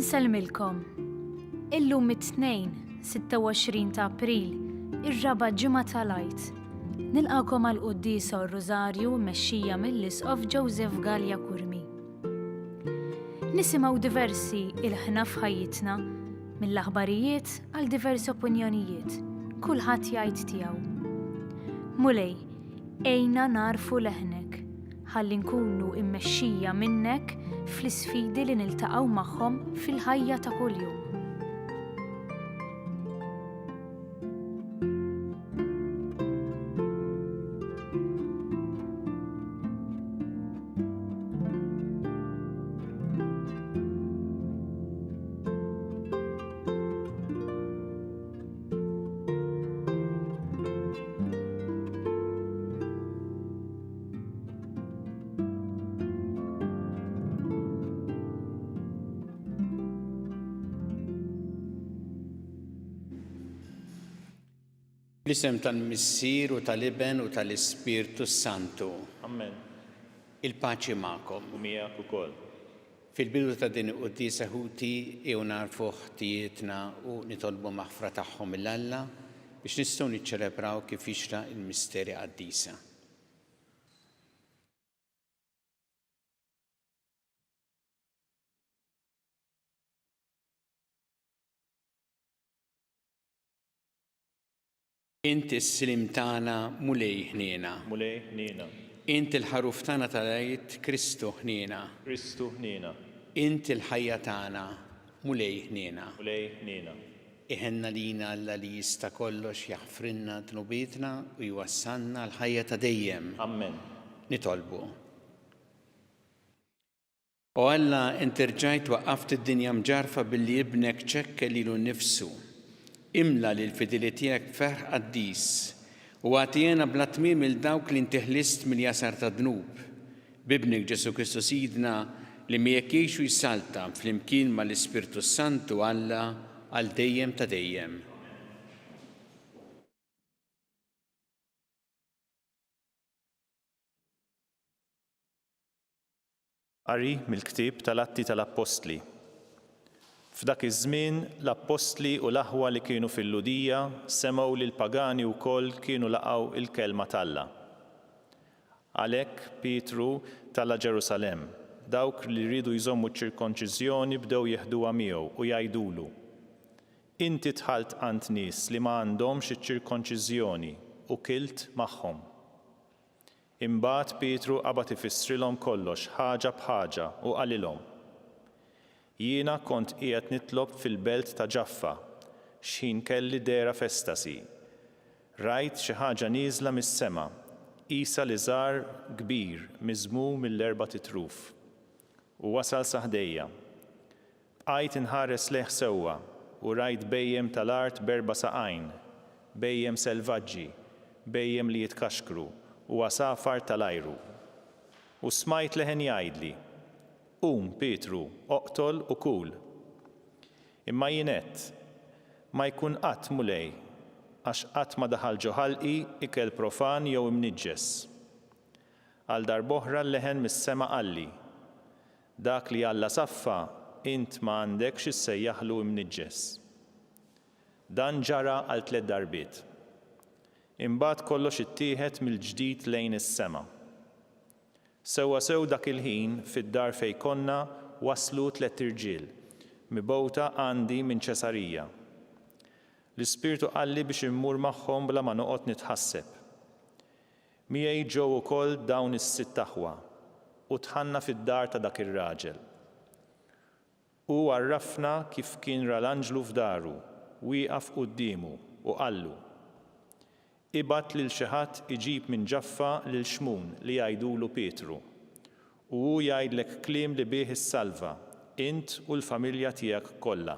Insellmilkom. Illum it-Tnejn, 26 ta' April, ir-raba' ġimgħa tal-Għid. Nilqakom għal quddiesa u r-Rużarju mmexxija mill-Isqof Joseph Galea Curmi. Nisimgħu diversi ilħna f'ħajjitna, mill-aħbarijiet għal diversi opinjonijiet, kulħadd jgħid tiegħu. Mulej, għinna nagħrfu leħnek, ħalli nkunu mmexxija minnek fl-isfidi li niltaqgħu magħhom fil-ħajja ta' kuljum. Bl-isem tal-Missier u tal-Iben u tal-Ispirtu s-Santu. Amen. Il-paċi magħkom. U miegħek ukoll. Fil-bidu ta' din il-quddiesa ħuti ejjew nagħrfu ħtijietna u nitolbu maħfra tagħhom lil Alla biex nistgħu niċċelebraw kif jixraq il-misteri qaddisa. Int is-sliem tagħna, Mulej ħniena. Mulej ħniena. Int il-ħaruf tagħna tal-Għid, Kristu ħniena. Kristu ħniena. Int il-ħajja tagħna, Mulej ħniena. Mulej ħniena. Iħenn għalina Alla li jista' kollox jaħfrilna dnubietna u jwassalna għall-ħajja ta' dejjem. Ammen. Nitolbu. O Alla, int erġajt waqqaft id-dinja mġarrfa billi Ibnek ċekkel lilu nnifsu. Imla lill-fidili tiegħek b'ferħ qaddis, u agħti hena bla tmiem 'il dawk li inti ħlist mill-jasar tad-dnub. B'Ibnek Ġesù Kristu Sidna, li miegħek jgħix u jsaltan flimkien ma' l-Ispirtu s-Santu Alla għal dejjem ta' dejjem. Qari mill-Ktieb tal-Atti tal-Appostli. F'dak iż-żmien l-appostli u l-aħwa li kienu fil-Lhudija semgħu li l-pagani wkoll kienu laqgħu l-kelma t'Alla. Għalhekk Pietru tala' Ġerusalemm. Dawk li riedu jżommu ċ-ċirkonċiżjoni bdew jeħduha miegħu u jgħidulu, Inti dħalt għand nies li ma għandhomx iċ-ċirkonċiżjoni u kilt magħhom. Imbagħad Pietru qabad ifissrilhom kollox ħaġa b'ħaġa u qalilhom, Jiena kont qiegħed nitlob fil-belt ta' Ġaffa, x'ħin kelli dehra f'estasi. Rajt xi ħaġa nieżla mis-sema, qisha liżar kbir miżmum mill-erbat itruf, u wasal sa ħdejja. Bqajt inħares lejh sewwa u rajt bhejjem tal-art b'erba' saqajn, bhejjem selvaġġi, bhejjem li jitkaxkru, u għasafar tal-ajru. U smajt leħen jgħidli, 'Qum, Pietru, oqtol u kul. Imma jien għedt, 'Ma jkun qatt, Mulej, għax qatt ma daħal ġo ħalqi ikel profan jew imniġġes. Għal darb'oħra l-leħen mis-sema qalli, Dak li Alla saffa, int ma għandekx issejjaħlu imniġġes. Dan ġara għal tlett darbiet. Imbagħad kollox ittieħed mill-ġdid lejn is-sema. Sewwasew dak il-ħin, fid-dar fejn konna, waslu tlett irġiel, mibgħuta għandi minn Ċesarija. L-Ispirtu qalli biex immur magħhom bla ma noqgħod nitħasseb. Miegħi ġew ukoll dawn is-sitt aħwa, u dħalna fid-dar ta' dak ir-raġel. Hu għarrafna kif kien ra l-anġlu f'daru, wieqaf quddiemu, u qallu, Ibgħat lil xi ħadd iġib minn Ġaffa lil Xmun li jgħidulu Pietru, u hu jgħidlek kliem li bih issalva, int u l-familja tiegħek kollha.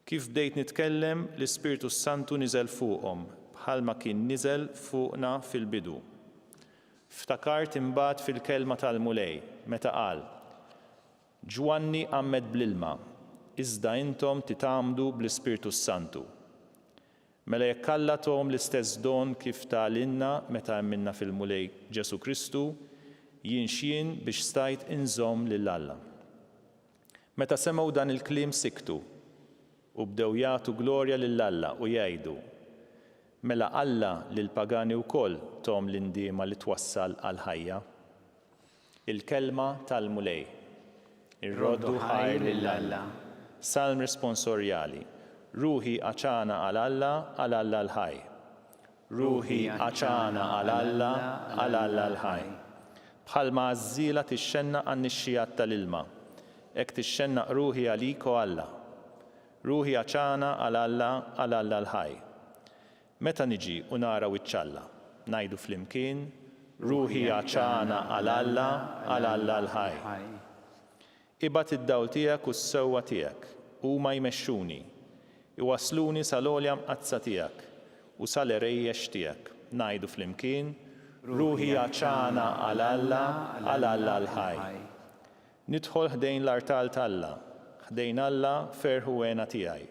Kif bdejt nitkellem, l-Ispirtu s-Santu niżel fuqhom bħalma kien niżel fuqna fil-bidu. Ftakart imbagħad fil-kelma tal-Mulej, meta qal, 'Ġwanni għammed bl-ilma, iżda intom titgħammdu bl-Ispirtu s-Santu. Mela jekk Alla tahom l-istess don kif ta lilna meta emminna fil-Mulej Ġesù Kristu, jien x'jien biex stajt inżomm lil Alla? Meta semgħu dan il-kliem siktu, u bdew jagħtu glorja lil Alla u jgħidu, Mela Alla lill-pagani wkoll thom l-indiema li twassal għall-ħajja. Il-Kelma tal-Mulej. Irroddu ħajr lil Alla. Salm Responsorjali. Ruħi għatxana għal Alla, għal Alla l-ħaj. Ruħi għatxana għal Alla, għal Alla l-ħaj. Bħalma għażżiela tixxennaq għan-nixxigħat tal-ilma, hekk tixxennaq ruħi għalik, o Alla. Ruħi għatxana għal Alla, għal Alla l-ħaj. Meta niġi u nara wiċċ Alla? Ngħidu flimkien, Ruħi għatxana għal Alla, għal Alla l-ħaj. Ibgħat id-dawl tiegħek u s-sewwa tiegħek, huma jmexxuni, iwassluni sal-għolja mqaddsa tiegħek u sal-għerejjex tiegħek. Ngħidu flimkien, Ruħi għatxana għal Alla, għal Alla l-ħaj. Nidħol ħdejn l-artal t'Alla, ħdejn Alla, ferħ u hena tiegħi,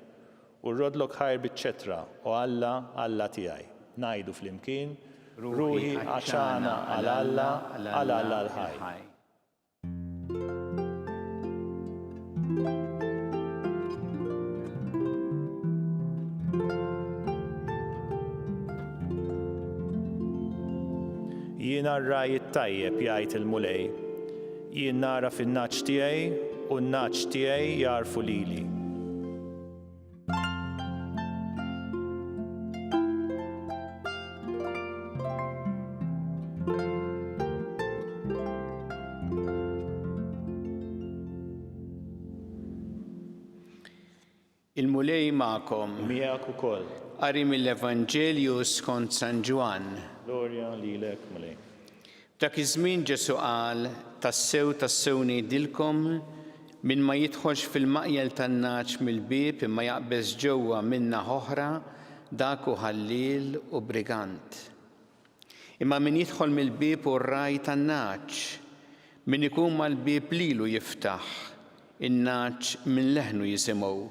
u rroddlok ħajr biċ-ċetra, o Alla, Alla tiegħi. Ngħidu flimkien, Ruħi għatxana għal Alla, għal Alla l-ħaj. Jiena r-ragħaj it-tajjeb, jgħid il-Mulej. Jien nagħraf in-nagħaġ tiegħi u n-nagħaġ tiegħi jagħrfu lili. Il-Mulej magħkom. U miegħek ukoll. Qari mill-Evanġelju skont San Ġwann. Glorja lilek, Mulej. F'dak iż-żmien Ġesù qal, Tassew, tassew ngħidilkom, min ma jidħolx fil-maqjel tan-nagħaġ mill-bieb imma jaqbeż ġewwa minn naħa oħra, dak hu ħalliel u brigant. Imma min jidħol mill-bieb hu r-ragħaj tan-nagħaġ. Min ikun mal-bieb lilu jiftaħ, in-nagħaġ minn leħnu jisimgħu.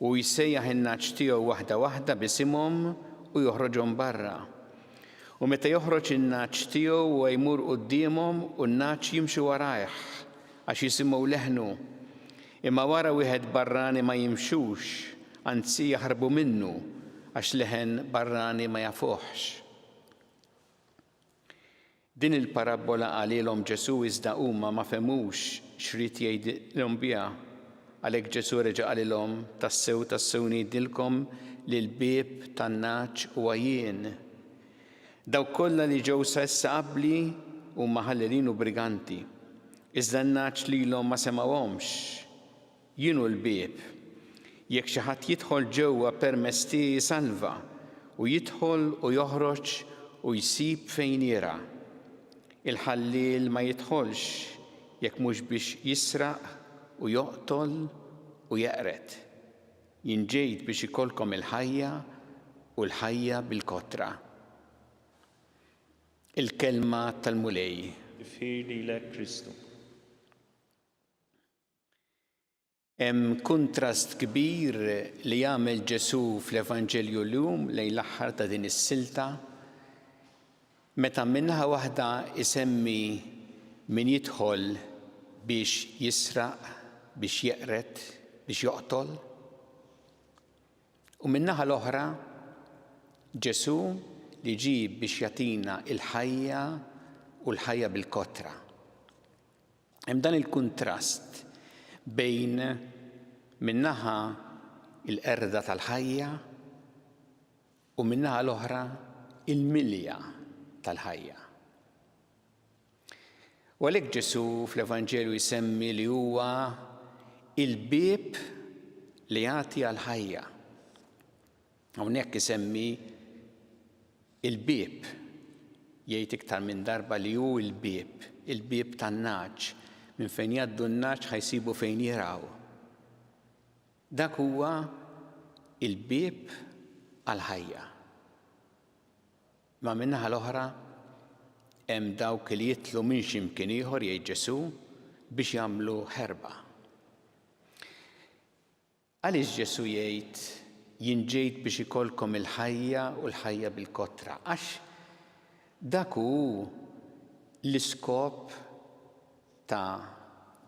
Hu jsejjaħ in-nagħaġ tiegħu waħda waħda b'isimhom u joħroġhom barra. U meta joħroġ in-nagħaġ tiegħu huwa jmur quddiemhom u n-nagħaġ jimxu warajh, għax jisimgħu leħnu. Imma wara wieħed barrani ma jimxux, anzi jaħarbu minnu, għax leħen barrani ma jafuhx. Din il-parabbola qalilhom Ġesù iżda huma ma fehmux x'ried jgħidilhom biha. Għalhekk Ġesù reġa' qalilhom, Tassew, tassew ngħidilkom li l-bieb tan-nagħaġ huwa jien. Dawk kollha li ġew sa issa qabli huma ħallelin u briganti, iżda n-nagħaġ lilhom ma semgħuhomx. Jien hu l-bieb. Jekk xi ħadd jidħol ġewwa permezz tiegħi jsalva, u jidħol u joħroġ u jsib fejn jirgħa. Il-ħalliel ma jidħolx jekk mhux biex jisraq u joqtol u jeqred. Jien ġejt biex ikollkom il-ħajja u l-ħajja bil-kotra. Il-Kelma tal-Mulej. Tifħir lilek Kristu. Hemm kuntrast kbir li jagħmel Ġesù fl-Evanġelju llum lejn l-aħħar ta' din is-silta, meta minn naħa waħda jsemmi min jidħol biex jisraq, biex jeqred, biex joqtol, u min-naħa l-oħra Ġesù li ġie biex jagħtina l-ħajja u l-ħajja bil-kotra. Hemm dan il-kuntrast bejn minn naħa l-qerda tal-ħajja u min-naħa l-oħra il-milja tal-ħajja. U għalhekk Ġesù fl-Evanġelju jsemmi li huwa il-bieb li jagħti għall-ħajja. Hawnhekk isemmi il-bieb. Jgħid iktar minn darba li hu l-bieb, il-bieb tan-nagħaġ. Minn fejn jgħaddu n-nagħaġ ħa jsibu fejn jirgħu. Dak huwa il-bieb għall-ħajja. Imma min-naħa l-oħra hemm dawk li jidħlu minn xi mkien ieħor, jgħid Ġesù, biex jagħmlu ħerba. Għaliex Ġesù jgħid, Jien ġejt biex ikollkom il-ħajja u l-ħajja bil-kotra? Għax dak hu l-iskop ta'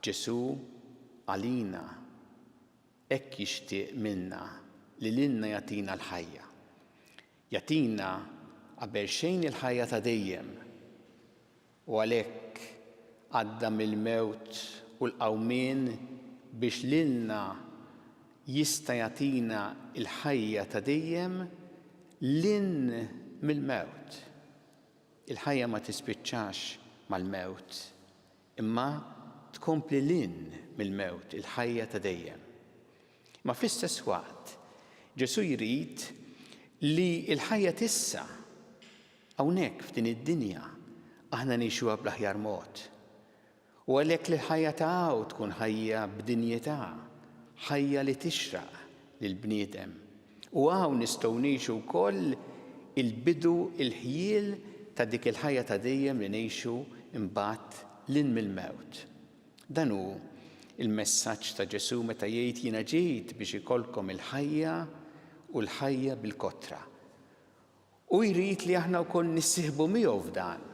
Ġesù. għalina hekk jixtieq minna li lilna jagħtina l-ħajja. Jagħtina qabel xejn il-ħajja ta' dejjem u għalhekk għadda mill-mewt u l-qawmien biex lilna jista' jagħtina l-ħajja ta' dejjem 'l hinn mill-mewt. Il-ħajja ma tispiċċax mal-mewt, imma tkompli 'l hinn mill-mewt, il-ħajja ta' dejjem. Imma fl-istess waqt, Ġesù jrid li l-ħajja t'issa, hawnhekk f'din id-dinja, aħna ngħixuha bl-aħjar mod. U għalhekk li l-ħajja ta' hawn tkun ħajja b'dinjità, ħajja li tixraq lill-bniedem. U hawn nistgħu ngħixu wkoll il-bidu, il-ħjiel ta' dik il-ħajja ta' dejjem li ngħixu imbagħad 'l hinn mill-mewt. Dan hu l-messaġġ ta' Ġesù meta jgħid jiena ġejt biex ikollkom il-ħajja u l-ħajja bil-kotra. Hu jrid li aħna wkoll nissieħbu miegħu f'dan.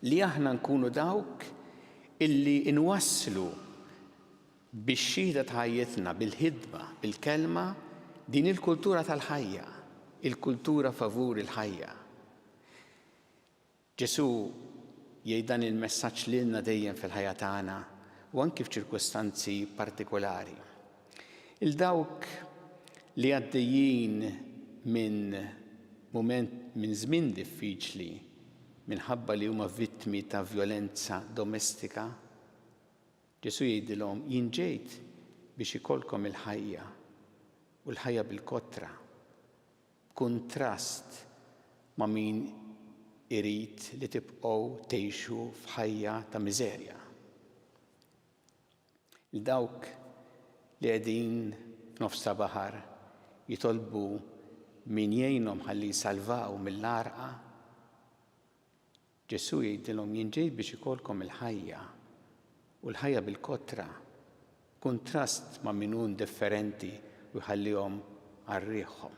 Li aħna nkunu dawk illi nwasslu bix-xhieda ta' ħajjitna, bil-ħidma, bil-kelma, din il-kultura tal-ħajja, il-kultura favur il-ħajja. Ġesù jgħid dan il-messaġġ lilna dejjem fil-ħajja tagħna u anki f'ċirkustanzi partikulari. Il dawk li għaddejjin minn mument minn żmien diffiċli minħabba li huma vittmi ta' vjolenza domestika, Ġesù jgħidilhom jien ġejt biex ikollkom il-ħajja u l-ħajja bil-kotra. B'kuntrast ma' min irid li tibqgħu tgħixu f'ħajja ta' miżerja. Lil dawk li qegħdin f'nofs ta' baħar jitolbu min jgħinhom ħalli jsalvaw mill-għarqa, Ġesù jgħidilhom jien ġejt biex ikollkom il-ħajja, u l-ħajja bil-kotra, b'kuntrast ma' min hu indifferenti u jħallihom għal riħhom.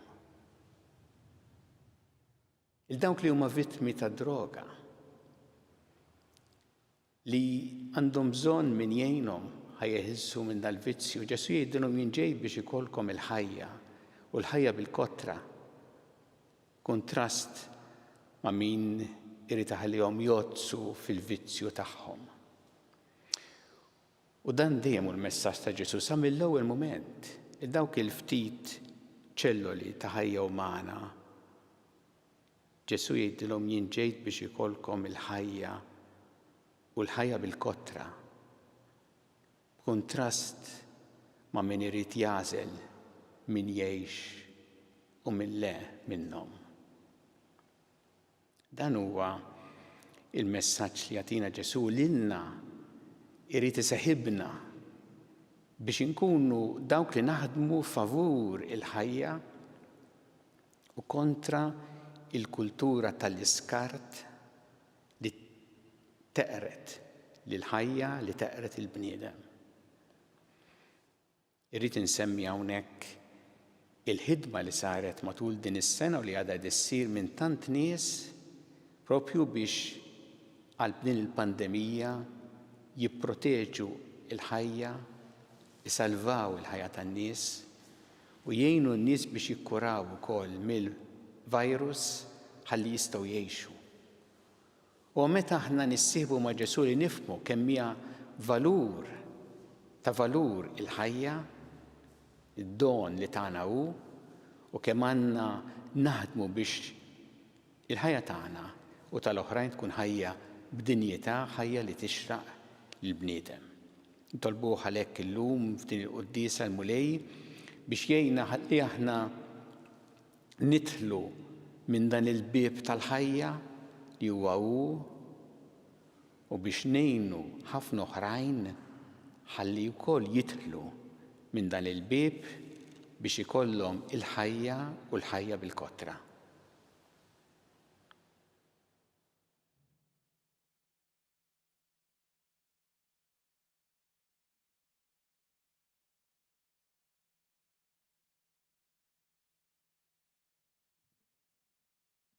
Lil dawk li huma vittmi tad-droga, li għandhom bżonn min jgħinhom ħa jeħilsu minn dal-vizzju, Ġesù jgħidilhom jien ġejt biex ikollkom il-ħajja, u l-ħajja bil-kotra, kuntrast ma' min irid iħallihom jgħoddsu fil-vizzju tagħhom. U dan dejjem hu l-messaġġ ta' Ġesù sa mill-ewwel mument, li dawk il-ftit ċelloli ta' ħajja umana, Ġesù jgħidilhom jien ġejt biex ikollkom il-ħajja u l-ħajja bil-kotra. B'kuntrast ma' min irid jagħżel min jgħix u min le minnhom. Dan huwa il-messaġġ li jagħtina Ġesù lilna irid iseħibna biex inkunu dawk li naħdmu favur il-ħajja u kontra il-kultura tal-iskart li teqred lill-ħajja, li teqred il-bniedem. Irrid insemmi hawnhekk il-ħidma li saret matul din is-sena u li għadha qed issir minn tant nies propju biex qalb din il-pandemija jipproteġu l-ħajja, isalvaw il-ħajja tan-nies u jgħinu n-nies biex jikkuraw ukoll mill-virus ħalli jistgħu jgħixu. Huwa meta aħna nissieħbu ma' Ġesù li nifhmu kemm hija valur ta' valur il-ħajja, id-don li tana hu, u kemm għandna naħdmu biex il-ħajja tagħna u tal-oħrajn tkun ħajja b'dinjità, ħajja li tixraq lill-bniedem. Nitolbuh għalhekk illum f'din il-quddiesa l-Mulej biex jgħinna ħalli aħna nidħlu minn dan il-bieb tal-ħajja li huwa hu u biex ngħinu ħafna oħrajn ħalli wkoll jidħlu minn dan il-bieb biex ikollhom il-ħajja u l-ħajja bil-kotra.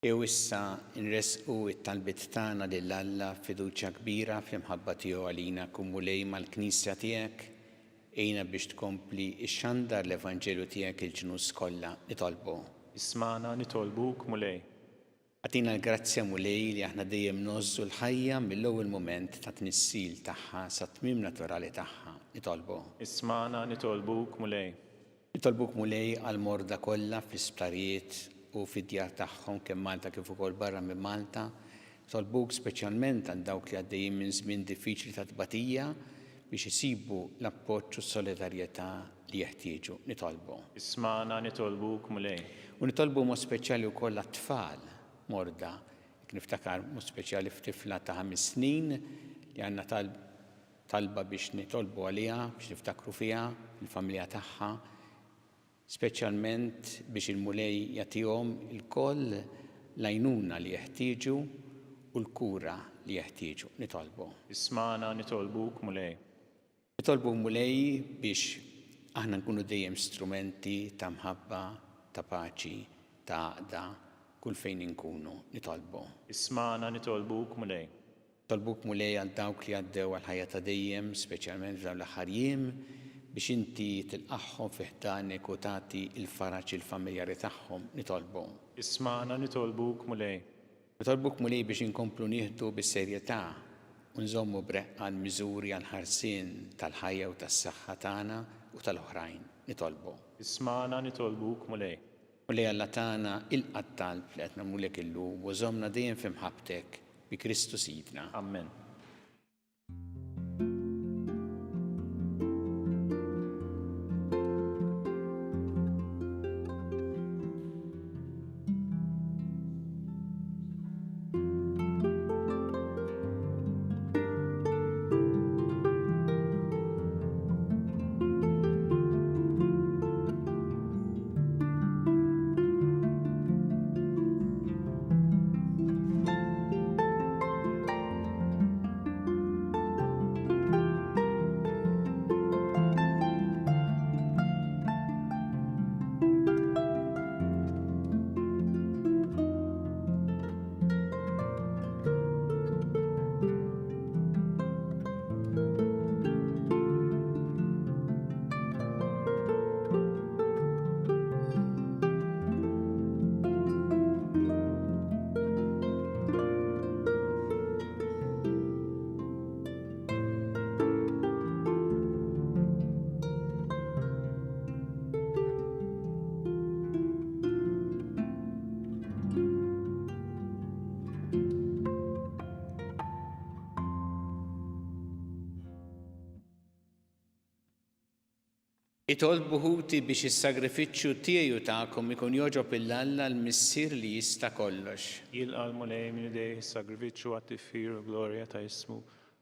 Ejjew issa nressqu t-talbiet tagħna lil Alla b'fiduċja kbira fl-imħabba tiegħu għalina. Kun Mulej mal-Knisja tiegħek. Għinna biex tkompli xxandar l-Evanġelju tiegħek il-ġnus kollha. Nitolbu. Ismagħna, nitolbuk, Mulej. Agħtina l-grazzja, Mulej, li aħna dejjem ngħożżu l-ħajja mill-ewwel mument tat-tnissil tagħha sat-tmiem naturali tagħha. Nitolbu. Ismagħna, nitolbuk, Mulej. Nitolbuk Mulej għall-morda kollha fl-isptarijiet u fid-djar tagħhom kemm Malta kif ukoll barra minn Malta. Nitolbuk speċjalment għal dawk li għaddejjin minn żmien diffiċli ta' tbatija biex isibu l-appoġġ u s-solidarjetà li jeħtieġu. Nitolbu. Ismagħna nitolbuk Mulej. U nitolbu mod speċjali wkoll għat-tfal morda. Jekk niftakar mod speċjali f'tifla ta' ħames snin li għandna talb Talba biex nitolbu għaliha, biex niftakru fiha, fil-familja tagħha, speċjalment biex il-Mulej jagħtihom ilkoll l-għajnuna li jeħtieġu u l-kura li jeħtieġu. Nitolbu. Ismagħna nitolbuk, Mulej. Nitolbu, Mulej, biex aħna nkunu dejjem strumenti ta' mħabba, ta' paċi, ta' għaqda, kull fejn inkunu. Nitolbu. Ismagħna nitolbuk, Mulej. Nitolbuk Mulej għal dawk li għaddew għall-ħajja ta' dejjem, speċjalment f'dawn l-aħħar jiem, biex inti tilqagħhom fi ħdanek u tagħti l-faraġ lill-familjari tagħhom. Nitolbu. Ismagħna nitolbuk Mulej. Nitolbuk Mulej biex inkomplu nieħdu bis-serjetà u nżommu b'reqqa l-miżuri għall-ħarsien tal-ħajja u tas-saħħa tagħna u tal-oħrajn. Nitolbu. Ismagħna nitolbuk Mulej. Mulej Alla tagħna, ilqa' t-talb li qed nagħmlulek illum u żommna dejjem fi mħabbtek, bi Kristu Sidna. Ammen. Itolbu ħuti biex is-sagrifiċċju tiegħi u tagħkom ikun jogħġob 'il Alla l-Missier li jista' kollox. Jilqa' l-Mulej minn idejh is-sagrifiċċju għat-tifħir u l-glorja ta' ismu,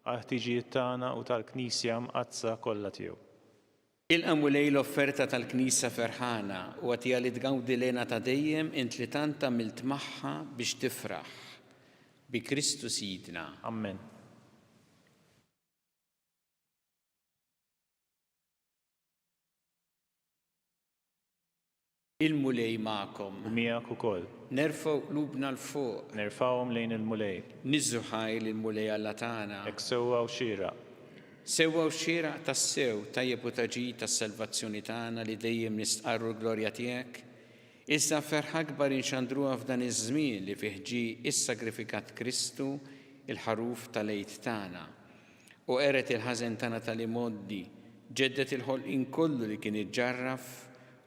għall-ħtiġijiet tagħna u tal-Knisja mqaddsa kollha tiegħu. Ilqa' Mulej l-offerta tal-Knisja ferħana u agħtiha li tgawdi l-hena ta' dejjem int li tant għamilt magħha biex tifraħ. Bi Kristu Sidna. Ammen. Il-Mulej magħkom. U miegħek ukoll. Nerfgħu qlubna 'l fuq. Nerfgħuhom lejn il-Mulej. Niżżu ħajr lill-Mulej Alla tagħna. Hekk sewwa u xieraq. Sewwa u xieraq tassew, tajjeb u ta' ġid għas-salvazzjoni tagħna li dejjem nistqarru l-glorja tiegħek. Iżda b'ferħ akbar inxandruha f'dan iż-żmien li fih ġie issagrifikat Kristu, il-Ħaruf tal-Għid tagħna. U qered il-ħażen tagħna tal-imgħoddi, ġedded il-ħolqien kollu li kien iġġarraf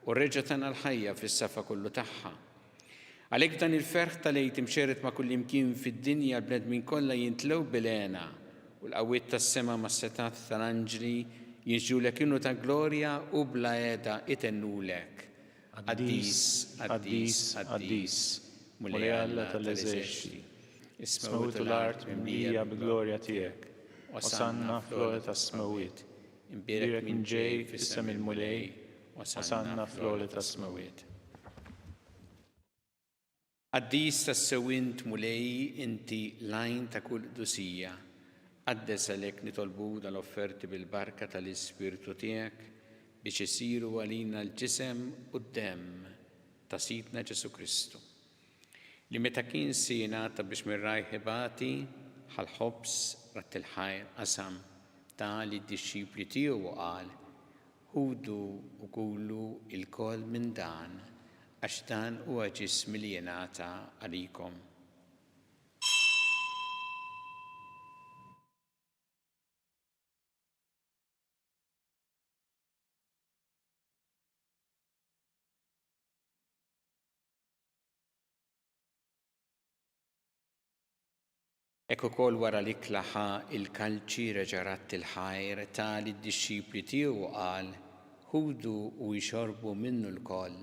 u reġa' tana l-ħajja fis-safa kollu tagħha. Għalhekk f'dan il-ferħ tal-Għid imxerred ma' kullimkien fid-dinja l-bnedmin kollha jintlew bil-hena u l-qawwiet tas-sema mas-setgħat tal-anġli jinxġulek innu ta' glorja u bla heda itennulek, Qaddis, qaddis, qaddis, Mulej Alla tal-eżerċti, is-smewwiet u l-art mimlija bil-glorja tiegħek. Osanna fl-ogħla tas-smewwiet. Imbierek min ġej f'isem il-Mulej, Osanna fl-ogħla tas-smewwiet. Qaddis tassew int, Mulej, inti l-għajn ta' kull qdusija. Qaddes għalhekk nitolbuk dan l-offerti bil-barka tal-Ispirtu tiegħek biex isiru għalina l-ġisem u d-demm ta' Sidna Ġesù Kristu, li meta kien se jingħata biex minn rajh ibati, ħa l-ħobż, radd il-ħajr, qasam, ta lid-dixxipli tiegħu u qal, Ħudu u kulu lkoll minn dan, għax dan huwa ġismi li jingħata għalikom. Hekk ukoll wara l-ikla ħa l-kalċi reġa' radd il-ħajr, ta lid-dixxipli tiegħu u qal, Ħudu u ixorbu minnu lkoll,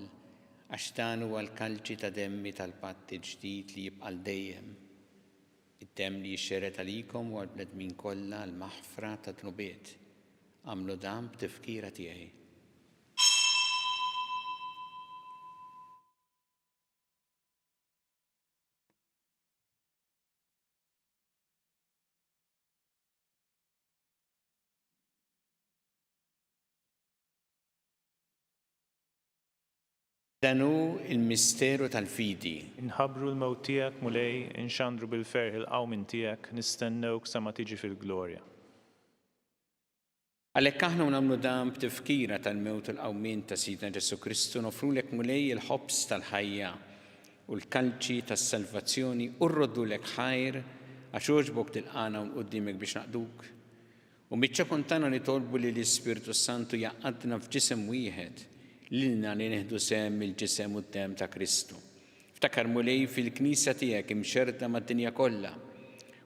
għax dan huwa l-kalċi ta' demmi tal-patt il-ġdid li jibqa' għal dejjem, id-demm li jixxerred għalikom u għall-bnedmin kollha għall-maħfra tad-dnubiet. Agħmlu dan b'tifkira tiegħi. Dan hu l-misteru tal-fidi. Inħabbru l-mewt tiegħek, Mulej, inxandru bil-ferħ il-qawmien tiegħek, nistennewk sa ma tiġi fil-glorja. Għalhekk aħna u nagħmlu dan b'tifkira tal-mewt u l-qawmien ta' Sidna Ġesù Kristu, noffrulek Mulej il-ħobż tal-ħajja u l-kalċi tas-salvazzjoni u rroddulek ħajr għax għoġbok tilqagħna hawn quddiemek biex naqduk. U miċ-ċokon tagħna nitolbu li l-Ispirtu s-Santu jgħaqqadna f'ġisem wieħed, lilna li nieħdu sehem mill-ġisem u d-demm ta' Kristu. Ftakar, Mulej, fil-Knisja tiegħek imxerrda mad-dinja kollha.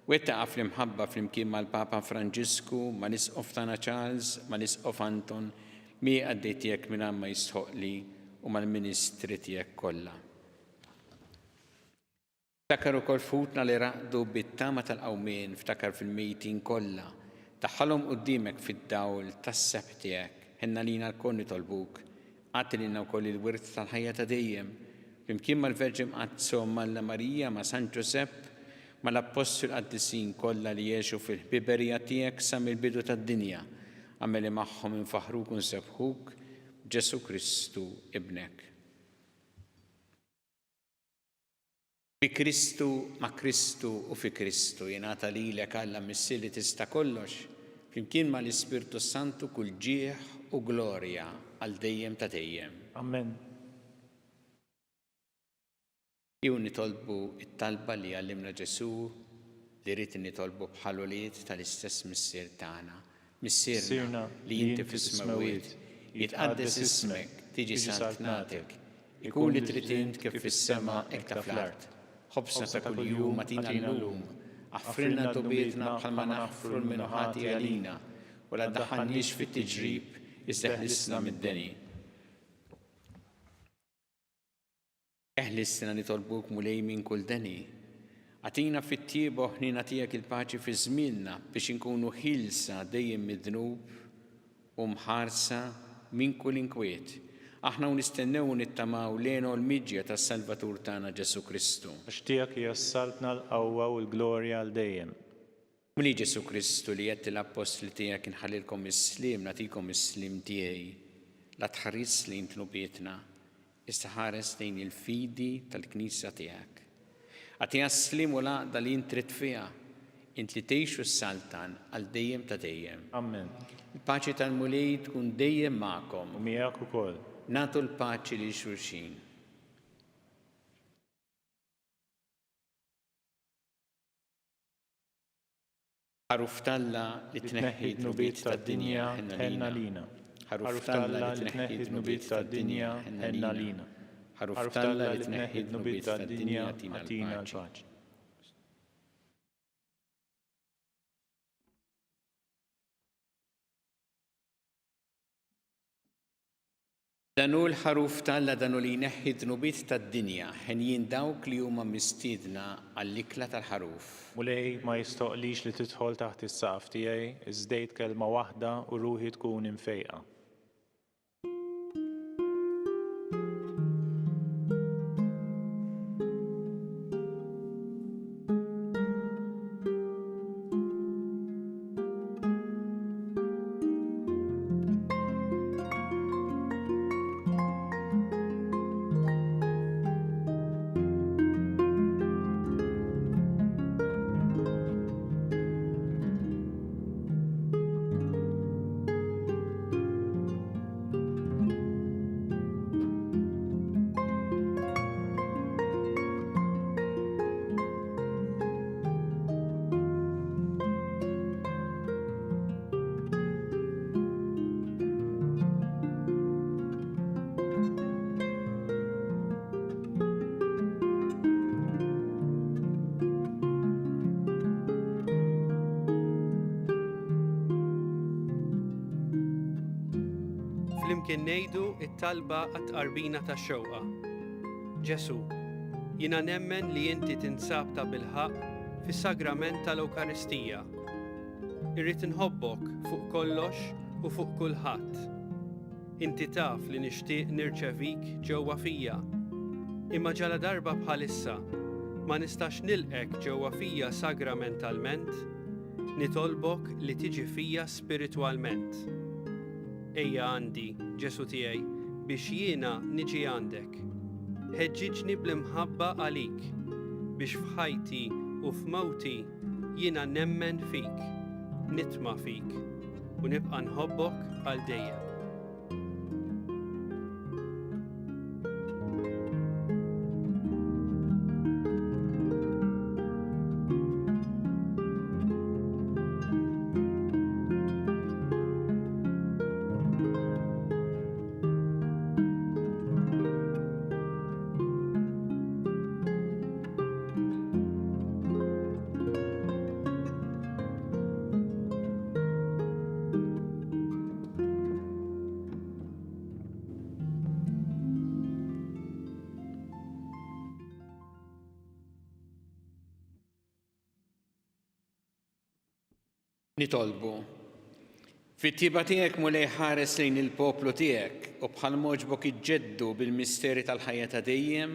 Wettaqha fl-imħabba flimkien mal-Papa Franġisku, mal-Isqof tagħna Charles, mal-Isqof Anton, miegħi qaddej tiegħek mingħajr ma jistħoqqli u mal-ministri tiegħek kollha. Ftakar ukoll f'ħutna li raqdu bit-tama tal-qawmien, ftakar fil-mejtin kollha. Daħħalhom quddiemek fid-dawl tas-sebħ tiegħek. Ħenn għalina lkoll nitolbuk. Agħti lilna wkoll il-wirt tal-ħajja ta' dejjem, flimkien mal-Verġni Mqaddsa Omm Alla Marija, ma' San Ġużepp, mal-Appostli u l-qaddisin kollha li għexu fil-ħbiberija tiegħek sa mill-bidu tad-dinja. Agħmel li magħhom infaħħruk u nsebbħuk b'Ġesù Kristu, Ibnek. Bi Kristu, ma' Kristu u fi Kristu, jingħata lilek, Alla Missier li tista' kollox, flimkien ma' l-Ispirtu s-Santu kull ġieħ u glorja għal dejjem ta' dejjem. Amen. Ejjew nitolbu t-talba li għallimna Ġesù li ried nitolbu bħal ulied tal-istess Missier tagħna. Missierna li inti fis-smewwiet, jitqaddes ismek, tiġi saltnatek, ikun li trid int kif fis-sema hekk ta' fl-art. Ħobżna ta' kuljum agħtina llum, aħfrilna dnubietna bħalma naħfru 'l min hu ħati għalina, u la ddaħħalniex fit-tiġrib, iżda eħlisna mid-deni. Eħlisna nitolbuk Mulej minn kull deni. Agħtina fit-tjieba u ħniena tiegħek il-paċi fi żmienna biex inkunu ħielsa dejjem mid-dnub u mħarsa minn kull inkwiet, aħna u nistennew u nittamaw l-hena u l-miġja tas-Salvatur tagħna Ġesù Kristu. Għax tiegħek hija s-saltna, l-qawwa u l-glorja għal dejjem. Mulej Ġesù Kristu li għedt lill-appostli tiegħek inħallilkom is-sliem, nagħtikom is-sliem tiegħi, la tħarisx lejn dnubietna, iżda ħares lejn il-fidi tal-Knisja tiegħek. Agħtiha s-sliem u l-għaqda li int trid fiha, int li tgħix u ssaltan għal dejjem ta' dejjem. Ammen. Il-paċi tal-Mulej tkun dejjem magħkom. U miegħek ukoll. Nagħtu l-paċi lil xulxin. Ħaruf t'Alla li tneħħi d-dnubiet tad-dinja, ħenn għalina. Ħaruf t'Alla li tneħħi d-dnubiet tad-dinja, ħenn għalina. Ħaruf t'Alla li tneħħi d-dnubiet tad-dinja, agħtina l-paċi. Dan hu l-Ħaruf t'Alla, dan hu li jneħħi d-dnubiet tad-dinja, henjin dawk li huma mistiedna għall-ikla tal-Ħaruf. Mulej, ma jistħoqqlix li tidħol taħt is-saqaf tiegħi, iżda għid kelma waħda u ruħi tkun imfejqa. Flimkien ngħidu t-talba għat-tqarbina tax-xewqa. Ġesù, jiena nemmen li inti tinsab tabilħaqq fis-sagrament tal-Ewkaristija. Irrid inħobbok fuq kollox u fuq kulħadd. Inti taf li nixtieq nirċevik ġewwa fija. Imma ġaladarba bħalissa ma nistax nilqgħek ġewwa fija sagramentalment, nitolbok li tiġi fija spiritwalment. Ejja għandi, Ġesù tiegħi, biex jiena niġi għandek. Ħeġġiġni bl-imħabba għalik, biex f'ħajti u f'mewti jiena nemmen fik, nitma' fik, u nibqa' nħobbok għal dejjem. Nitolbu. Fit-tjieba tiegħek Mulej ħares lejn il-poplu tiegħek u bħal m'għoġbok iġġeddu bil-misteri tal-ħajja ta' dejjem,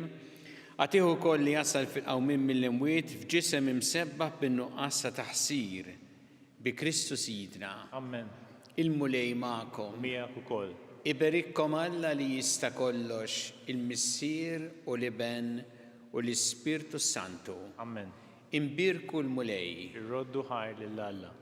agħtih ukoll li jasal fil-qawmien mill-imwiet f'ġisem imsebbaħ bin-nuqqas ta' taħsir, bi Kristu Sidna. Ammen. Il-Mulej magħkom. U miegħek ukoll. Iberikkom Alla li jista' kollox, il-Missier u l-Iben u l-Ispirtu s-Santu. Ammen. Imbierku l-Mulej. Irroddu ħajr lil Alla.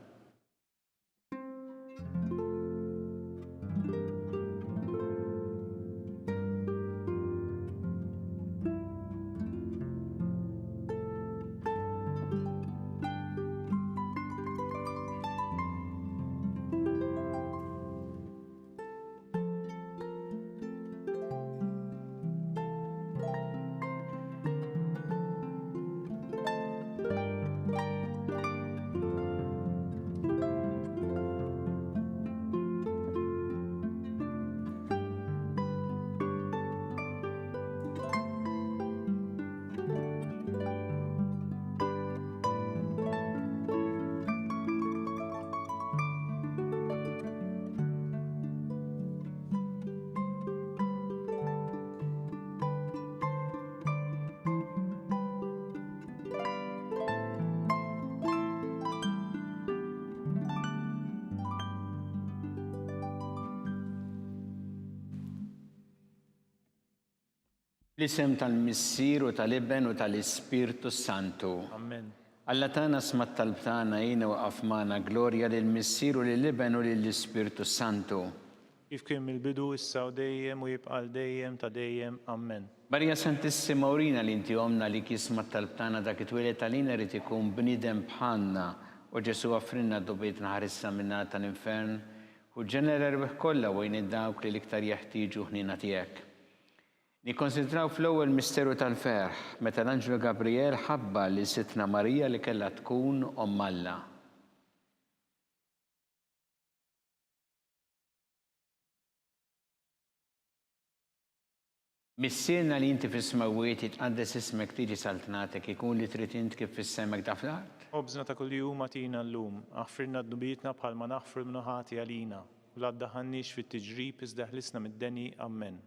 Fl-isem tal-Missier u tal-Iben u tal-Ispirtu s-Santu. Amen. Alla tagħna sma' t-talb tagħna, għinna u aqaf magħna, glorja lill-Missier u lill-Iben u lill-Ispirtu s-Santu. Kif kien mill-bidu, issa u dejjem u jibqa' għal dejjem ta' dejjem. Ammen. Marija Santissima urina li inti Ommna għalik jisma' t-talb tagħna dak it-twieled għalina jrid ikun bniedem bħalna o Ġesù offrilna dnubietna ħarisna min-nar tal-infern Ħu ġenna l-erwieħ kollha u għin dawk li l-iktar jeħtieġu ħniena tiegħek. Nikkonsidraw fl-ewwel misteru tal-ferħ, meta l-anġlu Gabrijel ħabbar lil Sidtna Marija li kellha tkun Omm Alla. Missierna li inti fis-smewwiet, jitqaddes ismek, tiġi saltnatek, ikun li trid int kif fis-sema hekk fl-art. Ħobżna ta' kuljum agħtina llum. Aħfrilna dnubietna bħalma naħfru 'l min hu ħati għalina. U la ddaħħalniex fit-tiġrib, iżda eħlisna mid-deni. Ammen.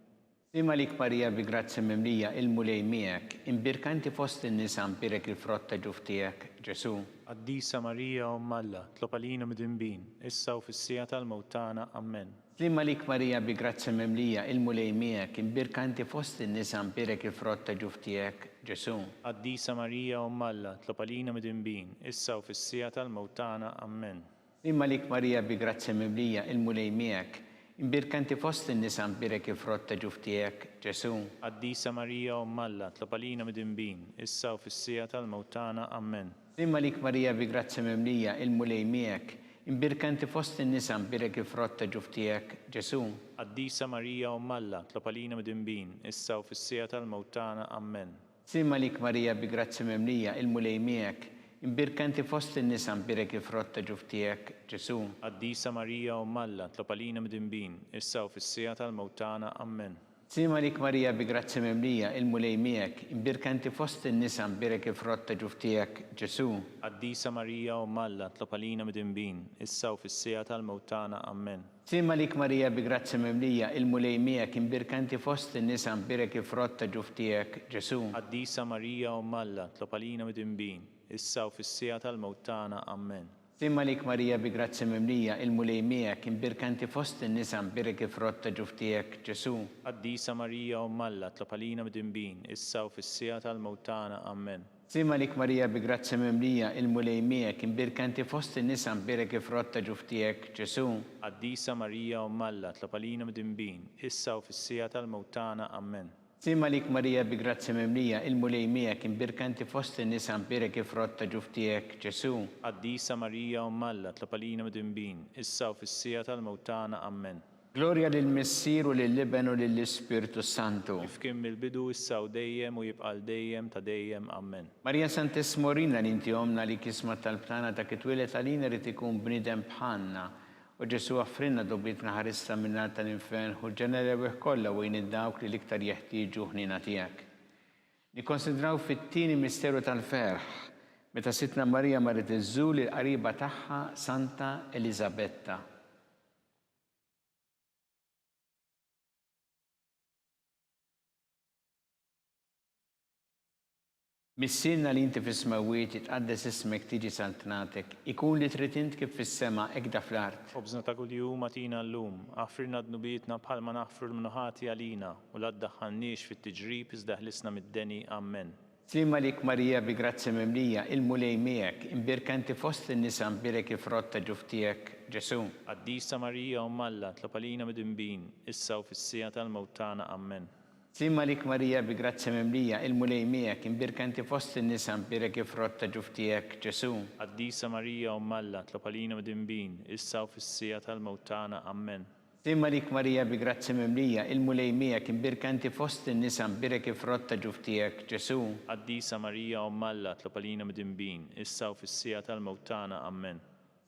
Sliem għalik Marija bi grazzja mimlija, il-Mulej miegħek, imbierka inti fost in-nisa mbierek il-frott ta' ġuf tiegħek, Ġesù. Qaddisa Marija Omm Alla, tlob għalina midinbin, issa u fis-siegħa tal-mewt tagħna. Ammen. Sliem għalik Marija bi grazzja mimlija, il-Mulej miegħek, imbierka inti fost in-nisa mbierek il-frott ta' ġuf tiegħek, Ġesù. Qaddisa Marija Omm Alla, tlob għalina midinbin, issa u fis-siegħa tal-mewt tagħna. Ammen. Sliem għalik Marija bi grazzja mimlija, il-Mulej miegħek. Imbierka inti fost in-nisa mbierek il-frott ta' ġuf tiegħek, Ġesù. Qaddisa Marija Omm Alla, tlob għalina midinbin, issa u fis-siegħa tal-mewt tagħna. Ammen. Sliem għalik Marija bi grazzja mimlija, il-Mulej miegħek. Imbierka inti fost in-nisa mbierek il-frott ta' ġuf tiegħek, Ġesù. Qaddisa Marija Omm Alla, tlob għalina midinbin, issa u fis-siegħa tal-mewt tagħna. Ammen. Sliem għalik Marija bi grazzja mimlija, il-Mulej miegħek. Imbierka inti fost in-nisa, mbierek il-frott ta' ġuf tiegħek, Ġesù. Qaddisa Marija, Omm Alla, tlob għalina midinbin, issa u fis-siegħa tal-mewt tagħna. Ammen. Sliem għalik Marija bi grazzja mimlija, il-Mulej miegħek, imbierka inti fost in-nisa, mbierek il-frott ta' ġuf tiegħek, Ġesù. Qaddisa Marija, Omm Alla, tlob għalina midinbin, issa u fis-siegħa tal-mewt tagħna. Ammen. Sliem għalik Marija bi grazzja mimlija, il-Mulej miegħek, imbierka inti fost in-nisa, mbierek il-frott ta' ġuf tiegħek, Ġesù. Qaddisa Marija, Omm Alla, tlob għalina midinbin, issa u fis-siegħa tal-mewt tagħna. Ammen. Sliem għalik Marija bi grazzja mimlija, il-Mulej miegħek, imbierka inti fost in-nisa, mbierek il-frott ta' ġuf tiegħek, Ġesù. Qaddisa Marija, Omm Alla, tlob għalina midinbin, issa u fis-siegħa tal-mewt tagħna. Ammen. Sliem għalik Marija bi grazzja mimlija, il-Mulej miegħek, imbierka inti fost in-nisa, mbierek il-frott ta' ġuf tiegħek, Ġesù. Qaddisa Marija, Omm Alla, tlob għalina midinbin, issa u fis-siegħa tal-mewt tagħna. Ammen. Sliem għalik Marija bi grazzja mimlija, il-Mulej miegħek, imbierka inti fost in-nisa, mbierek il-frott ta' ġuf tiegħek, Ġesù. Qaddisa Marija, Omm Alla, tlob għalina midinbin, issa u fis-siegħa tal-mewt tagħna. Ammen. Glorja lill-Missier u lill-Iben u lill-Ispirtu s-Santu. Kif kien mill-bidu, issa u dejjem, u jibqa' għal dejjem ta' dejjem. Ammen. Marija Santissima urina li inti Ommna li kisma t-talb tagħna dak it-twieled għalina jrid ikun bniedem bħalna, O Ġesù aħfrilna dnubietna ħarisna min-nar tal-infern ħu l-ġenna l-erwieħ kollha u għin 'il dawk li l-iktar jeħtieġu ħniena tiegħek. Nikkonsidraw fit-tieni misteru tal-ferħ, meta Sidtna Marija marret iżżur lill-qariba tagħha Santa Eliżabetta. Missierna li inti fis-smewwiet, jitqaddes ismek, tiġi saltnatek, ikun li trid int kif fis-sema hekk da fl-art. Ħobżna ta' kuljum agħtina llum. Aħfrilna dnubietna bħalma naħfru 'l min hu ħati għalina, u la ddaħħalniex fit-tiġrib iżda ħlisna mid-deni. Ammen. Sliem għalik Marija bi grazzja mimlija, il-Mulej miegħek, imbierka inti fost in-nisa mbierek il-frott ta' ġuf tiegħek, Ġesù. Qaddisa Marija Omm Alla, tlob għalina midinbin, issa u fis-siegħa tal-mewt tagħna. Ammen. Sliem għalik Marija bi grazzja mimlija, il-Mulej miegħek, imbierka inti fost in-nisa, mbierek il-frott ta' ġuf tiegħek, Ġesù. Qaddisa Marija Omm Alla, tlob għalina midinbin, issa u fis-siegħa tal-mewt tagħna. Ammen. Sliem għalik Marija bi grazzja mimlija, il-Mulej miegħek, imbierka inti fost in-nisa, mbierek il-frott ta' ġuf tiegħek, Ġesù. Qaddisa Marija Omm Alla, tlob għalina midinbin, issa u fis-siegħa tal-mewt tagħna. Ammen.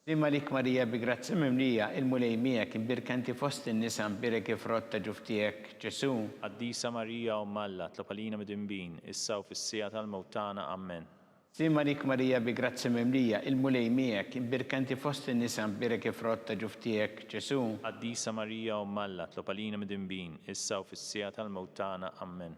Sliem għalik Marija bi grazzja mimlija, il-Mulej miegħek, imbierka inti fost in-nisa, mbierek il-frott ta' ġuf tiegħek, Ġesù. Qaddisa Marija Omm Alla, tlob għalina midinbin, issa u fis-siegħa tal-mewt tagħna. Ammen. Sliem għalik Marija bi grazzja mimlija, il-Mulej miegħek, imbierka inti fost in-nisa, mbierek il-frott ta' ġuf tiegħek, Ġesù. Qaddisa Marija Omm Alla, tlob għalina midinbin, issa u fis-siegħa tal-mewt tagħna. Ammen.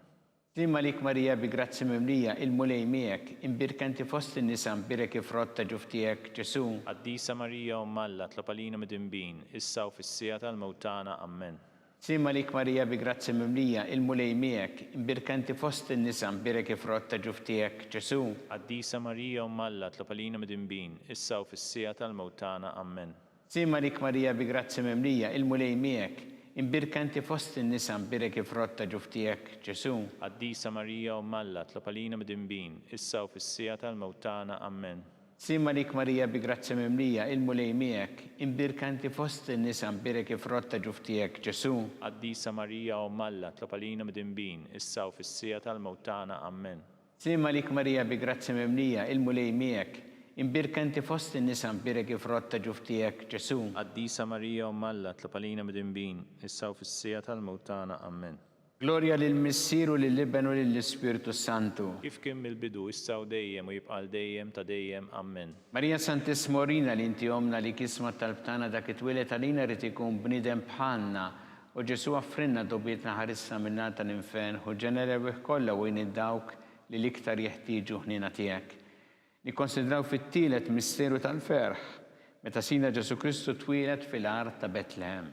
Sliem għalik Marija bi grazzja mimlija, il-Mulej miegħek, imbierka inti fost in-nisa mbierek il-frott ta' ġuf tiegħek, Ġesù. Qaddisa Marija Omm Alla, tlob għalina midinbin, issa u fis-siegħa tal-mewt tagħna. Ammen. Sliem għalik Marija bi grazzja mimlija, il-Mulej miegħek, imbierka inti fost in-nisa mbierek il-frott ta' ġuf tiegħek, Ġesù. Qaddisa Marija Omm Alla, tlob għalina midinbin, issa u fis-siegħa tal-mewt tagħna. Ammen. Sliem għalik Marija bi grazzja mimlija, il-Mulej miegħek, imbierka inti fost in-nisa mbierek il-frott ta' ġuf tiegħek, Ġesù. Qaddisa Marija Omm Alla, tlob għalina midinbin, issa u fis-siegħa tal-mewt tagħna. Ammen. Sliem għalik Marija bi grazzja mimlija, il-Mulej miegħek, imbierka inti fost in-nisa mbierek il-frott ta' ġuf tiegħek, Ġesù. Qaddisa Marija Omm Alla, tlob għalina midinbin, issa u fis-siegħa tal-mewt tagħna. Ammen. Sliem għalik Marija bi grazzja mimlija, il-Mulej miegħek, imbierka inti fost in-nisa mbierek il-frott ta' ġuf tiegħek, Ġesù. Qaddisa Marija Omm Alla, tlob għalina midinbin, issa u fis-siegħa tal-mewt tagħna. Ammen. Glorja lill-Missier u lill-Iben u lill-Ispirtu s-Santu. Kif kien mill-bidu, issa u dejjem u jibqa' għal dejjem ta' dejjem. Ammen. Marija Santissima urina li inti Ommna li kisma t-talb tagħna dak it-twieled għalina ried ikun bniedem bħalna O Ġesù aħfrilna dnubietna ħarisna min-nar tal-infern, ħu l-ġenna l-erwieħ kollha u għin 'il dawk li l-iktar jeħtieġu ħniena tiegħek. Nikkonsidraw fit-tielet misteru tal-ferħ, meta Sidna Ġesù Kristu twieled fil-għar ta' Betlehem.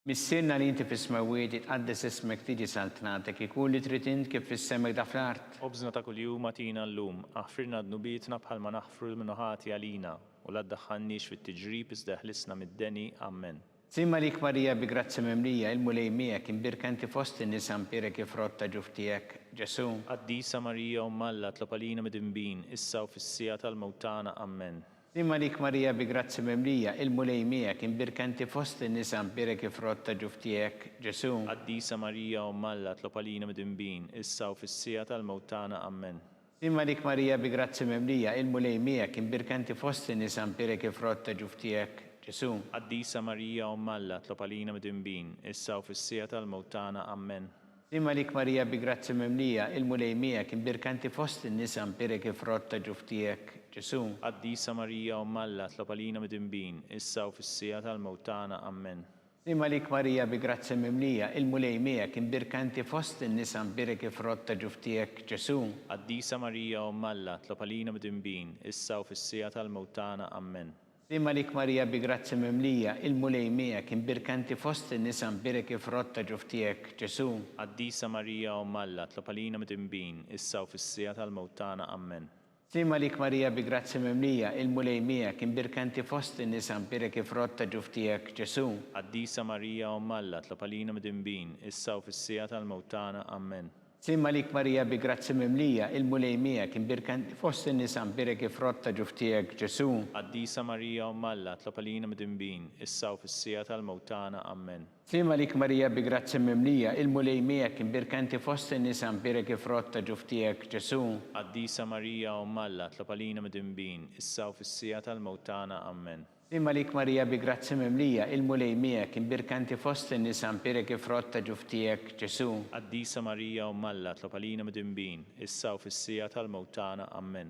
Missierna li inti fis-smewwiet, jitqaddes ismek, tiġi saltnatek, ikun li trid int kif fis-sema hekk da fl-art. Ħobżna ta' kuljum agħtina llum. Aħfrilna dnubietna bħalma naħfru 'l min hu ħati għalina, u la ddaħħalniex fit-tiġrib iżda eħlisna mid-deni. Ammen. Sliem għalik Marija bi grazzja mimlija, il-Mulej miegħek, imbierka inti fost in-nisa mbierek il-frott ta' ġuf tiegħek, Ġesù. Qaddisa Marija Omm Alla, tlob għalina midinbin, issa u fis-siegħa tal-mewt tagħna. Ammen. Sliem għalik Marija bi grazzja mimlija, il-Mulej miegħek, imbierka inti fost in-nisa mbierek il-frott ta' ġuf tiegħek, Ġesù. Qaddisa Marija Omm Alla tlob għalina midinbin, issa u fis-siegħa tal-mewt tagħna. Ammen. Sliem għalik Marija bi grazzja mimlija, il-Mulej miegħek, imbierka inti fost in-nisa mbierek il-frott ta' ġuf tiegħek, Ġesù. Qaddisa Marija Omm Alla tlob għalina midinbin, issa u fis-siegħa tal-mewt tagħna. Ammen. Sliem għalik Marija bi grazzja mimlija, il-Mulej miegħek, imbierka inti fost in-nisa mbierek il-frott ta' ġuf tiegħek, Ġesù. Qaddisa Marija Omm Alla tlob għalina midinbin, issa u fis-siegħa tal-mewt tagħna. Ammen. Sliem għalik Marija bi grazzja mimlija, il-Mulej miegħek, imbierka inti fost in-nisa mbierek il-frott ta' ġuf tiegħek, Ġesù. Qaddisa Marija Omm Alla tlob għalina midinbin, issa u fis-siegħa tal-mewt tagħna. Ammen. Sliem għalik Marija bi grazzja mimlija, il-Mulej miegħek, imbierka inti fost in-nisa mbierek il-frott ta' ġuf tiegħek, Ġesù. Qaddisa Marija Omm Alla, tlob għalina midinbin, issa u fis-siegħa tal-mewt tagħna. Ammen. Sliem għalik Marija bi grazzja mimlija, il-Mulej miegħek, imbierka inti fost in-nisa mbierek il-frott ta' ġuf tiegħek, Ġesù. Qaddisa Marija Omm Alla, tlob għalina midinbin, issa u fis-siegħa tal-mewt tagħna. Ammen. Sliem għalik Marija bi grazzja mimlija, il-Mulej miegħek, imbierka inti fost in-nisa mbierek il-frott ta' ġuf tiegħek, Ġesù. Qaddisa Marija Omm Alla, tlob għalina midinbin, issa u fis-siegħa tal-mewt tagħna. Ammen. Sliem għalik Marija bi grazzja mimlija, il-Mulej miegħek, imbierka inti fost in-nisa mbierek il-frott ta' ġuf tiegħek, Ġesù. Qaddisa Marija Omm Alla, tlob għalina midinbin, issa u fis-siegħa tal-mewt tagħna. Ammen. Sliem għalik Marija bi grazzja mimlija, il-Mulej miegħek, imbierka inti fost in-nisa mbierek il-frott ta' ġuf tiegħek, Ġesù. Qaddisa Marija Omm Alla tlob għalina midinbin, issa u fis-siegħa tal-mewt tagħna. Ammen.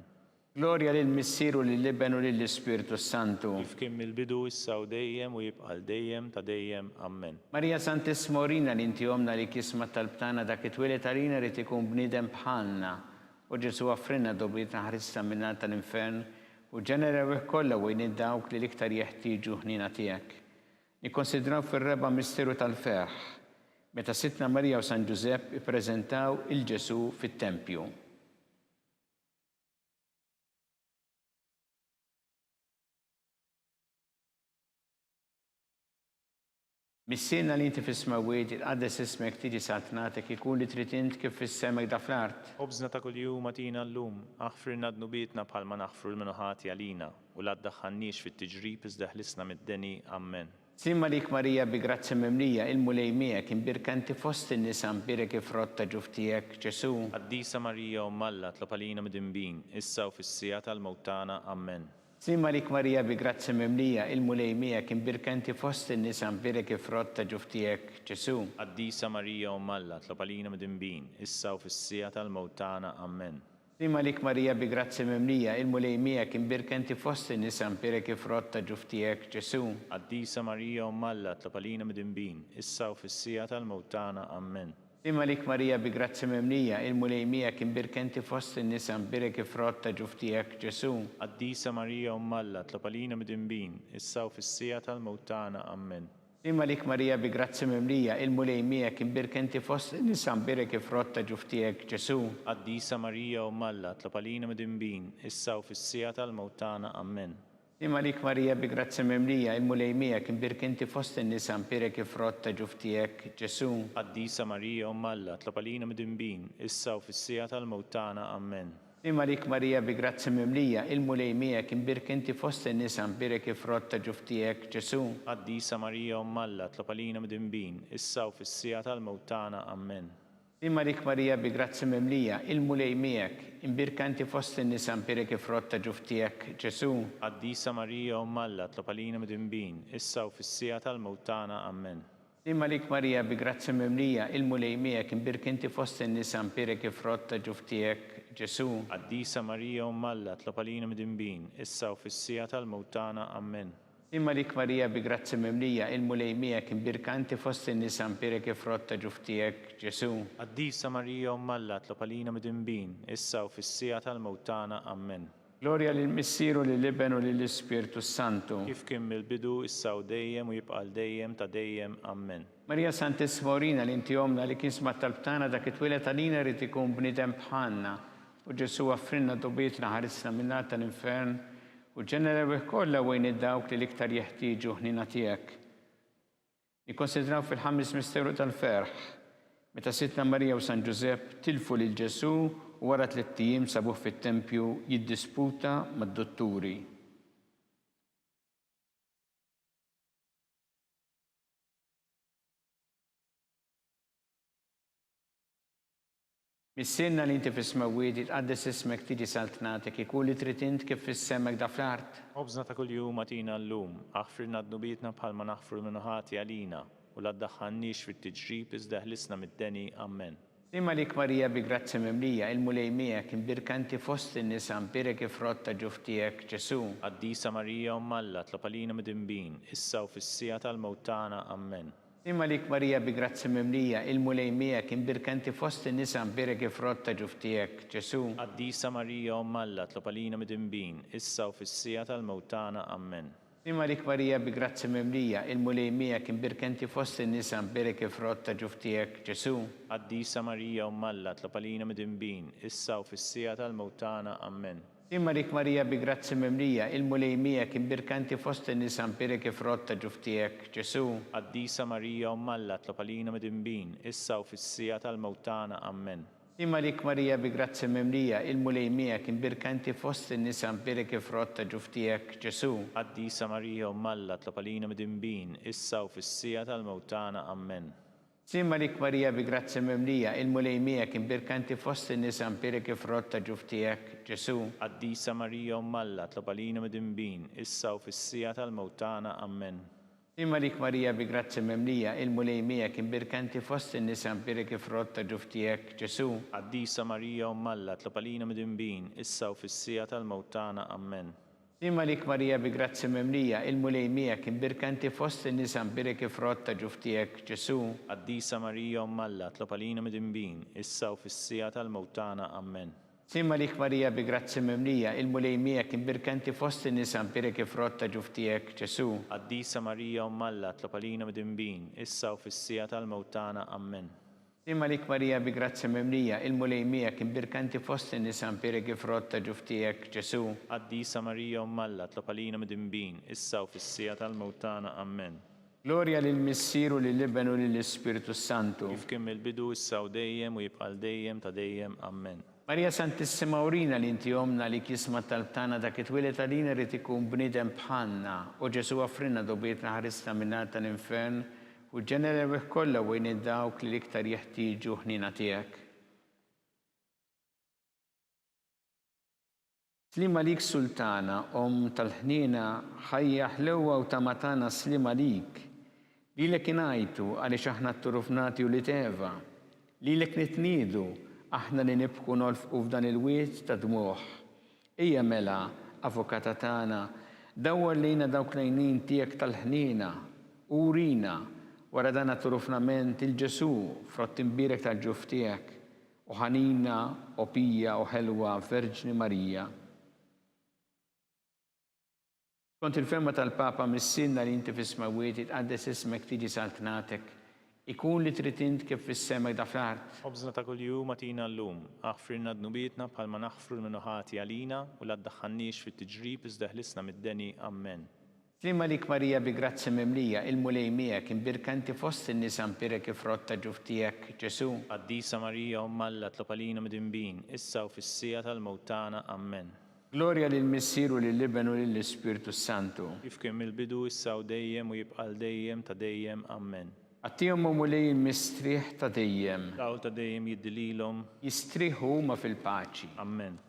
Glorja lill-Missier u lill-Iben u lill-Ispirtu s-Santu. Kif kien mill-bidu, issa u dejjem u jibqa' għal dejjem ta' dejjem. Ammen. Marija Santissima urina li inti Ommna li jisma' t-talb tagħna dak li twieled għalina ried ikun bniedem bħalna. O Ġesù offrilna dobietna ħarisna min-nar tal-infern U ġenera erwieħ kollha u għin dawk li l-iktar jeħtieġu ħniena tiegħek. Nikkonsidraw fir-reba' misteru tal-ferħ, meta Sidtna Marija u San Ġużepp ippreżentaw 'il Ġesù fit-tempju. Missierna li inti fis-smewwiet, jitqaddes ismek, tiġi saltnatek, ikun li trid int kif fis-sema hekk fl-art. Ħobżna ta' kuljum agħtina llum, aħfrilna dnubietna bħalma naħfru 'l min hu ħati għalina, u la ddaħħalniex fit-tiġrib iżda eħlisna mid-deni. Ammen. Sliem għalik Marija bi grazzja mimlija, il-Mulej miegħek, imbierka inti fost in-nisa, mbierek il-frott ta' ġuf tiegħek, Ġesù. Qaddisa Marija Omm Alla, tlob għalina midinbin, issa u fis-siegħa tal-mewt tagħna. Ammen. Sliem għalik Marija bi grazzja mimlija, il-Mulej miegħek, imbierka inti fost in-nisa, mbierek il-frott ta' ġuf tiegħek, Ġesù. Qaddisa Marija Omm Alla, tlob għalina midinbin, issa u fis-siegħa tal-mewt tagħna. Ammen. Sliem għalik Marija bi grazzja mimlija, il-Mulej miegħek, imbierka inti fost in-nisa, mbierek il-frott ta' ġuf tiegħek, Ġesù. Qaddisa Marija Omm Alla, tlob għalina midinbin, issa u fis-siegħa tal-mewt tagħna. Ammen. Sliem għalik Marija bi grazzja mimlija, il-Mulej miegħek, imbierka inti fost in-nisa, mbierek il-frott ta' ġuf tiegħek, Ġesù. Qaddisa Marija Omm Alla, tlob għalina midinbin, issa u fis-siegħa tal-mewt tagħna. Ammen. Sliem għalik Marija bi grazzja mimlija, il-Mulej miegħek, imbierka inti fost in-nisa, mbierek il-frott ta' ġuf tiegħek, Ġesù. Qaddisa Marija Omm Alla, tlob għalina midinbin, issa u fis-siegħa tal-mewt tagħna. Ammen. Sliem għalik Marija bi grazzja mimlija, il-Mulej miegħek, imbierka inti fost in-nisa, mbierek il-frott ta' ġuf tiegħek, Ġesù. Qaddisa Marija Omm Alla, tlob għalina midinbin, issa u fis-siegħa tal-mewt tagħna. Ammen. Sliem għalik Marija bi grazzja mimlija, il-Mulej miegħek, imbierka inti fost in-nisa, mbierek il-frott ta' ġuf tiegħek, Ġesù. Qaddisa Marija Omm Alla, tlob għalina midinbin, issa u fis-siegħa tal-mewt tagħna. Ammen. Sliem għalik Marija bi grazzja mimlija, il-Mulej miegħek, imbierka inti fost in-nisa mbierek il-frott ta' ġuf tiegħek, Ġesù. Qaddisa Marija Omm Alla tlob għalina midinbin, issa u fis-siegħa tal-mewt tagħna. Ammen. Sliem għalik Marija bi grazzja mimlija, il-Mulej miegħek, imbierka inti fost in-nisa mbierek il-frott ta' ġuf tiegħek, Ġesù. Qaddisa Marija Omm Alla tlob għalina midinbin, issa u fis-siegħa tal-mewt tagħna. Ammen. Sliem għalik Marija bi grazzja mimlija, il-Mulej miegħek, imbierka inti fost in-nisa mbierek il-frott ta' ġuf tiegħek, Ġesù. Qaddisa Marija Omm Alla tlob għalina midinbin, issa u fis-siegħa tal-mewt tagħna. Ammen. Glorja lill-Missier u lill-Iben u lill-Ispirtu s-Santu. Kif kien mill-bidu, issa u dejjem u jibqa' għal dejjem ta' dejjem. Ammen. Marija Santissima urina li inti Ommna li kien sma' t-talb tagħna dak it-twieled għalina ried ikun bniedem bħalna O Ġesù offrilna dnubietna ħarisna min-nar tal-infern u ġenna l-erwieħ kollha u għin dawk li l-iktar jeħtieġu ħniena tiegħek. Nikkonsidraw fil-ħames misteru tal-ferħ, meta Sidtna Marija u San Ġużepp tilfu lil Ġesù u wara tlett ijiem sabuh fit-tempju jiddisputa mad-dutturi. Missierna li inti fis-smewwiet, jitqaddes ismek, tiġi saltnatek, ikun li trid int kif fis-sema hekk da fl-art. Ħobżna ta' kuljum agħtina llum, aħfrilna dnubietna bħalma naħfru 'l min hu ħati għalina, u la ddaħħalniex fit-tiġrib iżda eħlisna mid-deni. Ammen. Sliem għalik Marija bi grazzja mimlija, il-Mulej miegħek, imbierka inti fost in-nisa, mbierek il-frott ta' ġuf tiegħek, Ġesù. Qaddisa Marija Omm Alla, tlob għalina midinbin, issa u fis-siegħa tal-mewt tagħna. Ammen. Sliem għalik Marija bi grazzja mimlija, il-Mulej miegħek, imbierka inti fost in-nisa, mbierek il-frott ta' ġuf tiegħek, Ġesù. Qaddisa Marija Omm Alla, tlob għalina midinbin, issa u fis-siegħa tal-mewt tagħna. Ammen. Sliem għalik Marija bi grazzja mimlija, il-Mulej miegħek, imbierka inti fost in-nisa, mbierek il-frott ta' ġuf tiegħek, Ġesù. Qaddisa Marija Omm Alla, tlob għalina midinbin, issa u fis-siegħa tal-mewt tagħna. Ammen. Sliem għalik Marija bi grazzja mimlija, il-Mulej miegħek, imbierka inti fost in-nisa mbierek il-frott ta' ġuf tiegħek, Ġesù. Qaddisa Marija Omm Alla tlob għalina midinbin, issa u fis-siegħa tal-mewt tagħna. Ammen. Sliem għalik Marija bi grazzja mimlija, il-Mulej miegħek, imbierka inti fost in-nisa mbierek il-frott ta' ġuf tiegħek, Ġesù. Qaddisa Marija Omm Alla tlob għalina midinbin, issa u fis-siegħa tal-mewt tagħna. Ammen. Sliem għalik Marija bi grazzja mimlija, il-Mulej miegħek, imbierka inti fost in-nisa mbierek il-frott ta' ġuf tiegħek, Ġesù. Qaddisa Marija Omm Alla, tlob għalina midinbin, issa u fis-siegħa tal-mewt tagħna. Ammen. Sliem għalik Marija bi grazzja mimlija, il-Mulej miegħek, imbierka inti fost in-nisa mbierek il-frott ta' ġuf tiegħek, Ġesù. Qaddisa Marija Omm Alla, tlob għalina midinbin, issa u fis-siegħa tal-mewt tagħna. Ammen. Sliem għalik Marija bi grazzja mimlija, il-Mulej miegħek, imbierka inti fost in-nisa mbierek il-frott ta' ġuf tiegħek, Ġesù. Qaddisa Marija Omm Alla, tlob għalina midinbin, issa u fis-siegħa tal-mewt tagħna. Ammen. Sliem għalik Marija bi grazzja mimlija, il-Mulej miegħek, imbierka inti fost in-nisa mbierek il-frott ta' ġuf tiegħek, Ġesù. Qaddisa Marija Omm Alla, tlob għalina midinbin, issa u fis-siegħa tal-mewt tagħna. Ammen. Sliem għalik Marija bi grazzja mimlija, il-Mulej miegħek, imbierka inti fost in-nisa mbierek il-frott ta' ġuf tiegħek, Ġesù. Qaddisa Marija Omm Alla, tlob għalina midinbin, issa u fis-siegħa tal-mewt tagħna. Ammen. Glorja lill-Missier u lill-Iben u lill-Ispirtu s-Santu. Kif kien mill-bidu, issa u dejjem, u jibqa' għal dejjem ta' dejjem. Ammen. Marija Santissima urina li inti Ommna għalik jisma' t-talb tagħna dak it-twieled għalina ried ikun bniedem bħalna. O Ġesù offrilna dogħbietna ħarisna min-nar tal-infern U ġġenera l-erwieħ kollha u għin lil dawk li l-iktar jeħtieġu ħniena tiegħek. Sliem għalik Sultana, Omm tal-ħniena, ħajja, ħlewwa u tama tagħna sliem għalik. Lilek ingħajtu għaliex aħna tturufnati ulied Eva. Lilek nitniedu, aħna li nibku nolfqu f'dan il-wied ta' dmugħ. Ejja mela, Avukata tagħna, dawwar lejna dawk l-għajnejn tiegħek tal-ħniena, u urina, wara dan għat-turufnament, 'il Ġesù, frott imbierek tal-ġuf tiegħek, o ħanina, o pija, o ħelwa Verġni Marija. Skont il-fehma tal-Papa, Missierna li inti fis-smewwiet, jitqaddes ismek, tiġi saltnatek. Ikun li trid int kif fis-sema hekk fl-art. Ħobżna ta' kuljum agħtina llum. Aħfrilna dnubietna bħalma naħfru 'l min hu ħati għalina, u la ddaħħalniex fit-tiġrib iżda eħlisna mid-deni. Ammen. Sliem għalik Marija bi grazzja mimlija, il-Mulej miegħek, imbierka inti fost in-nisa mbierek il-frott ta' ġuf tiegħek, Ġesù. Qaddisa Marija Omm Alla tlob għalina midinbin, issa u fis-siegħa tal-mewt tagħna. Ammen. Glorja lill-Missier u lill-Iben u lill-Ispirtu s-Santu. Kif kien mill-bidu, issa u dejjem, u jibqa' għal dejjem ta' dejjem. Ammen. Agħtihom, o Mulej, il-mistrieħ ta' dejjem. Dawl ta' dejjem jiddi lilhom. Jistrieħu huma fil-paċi. Ammen.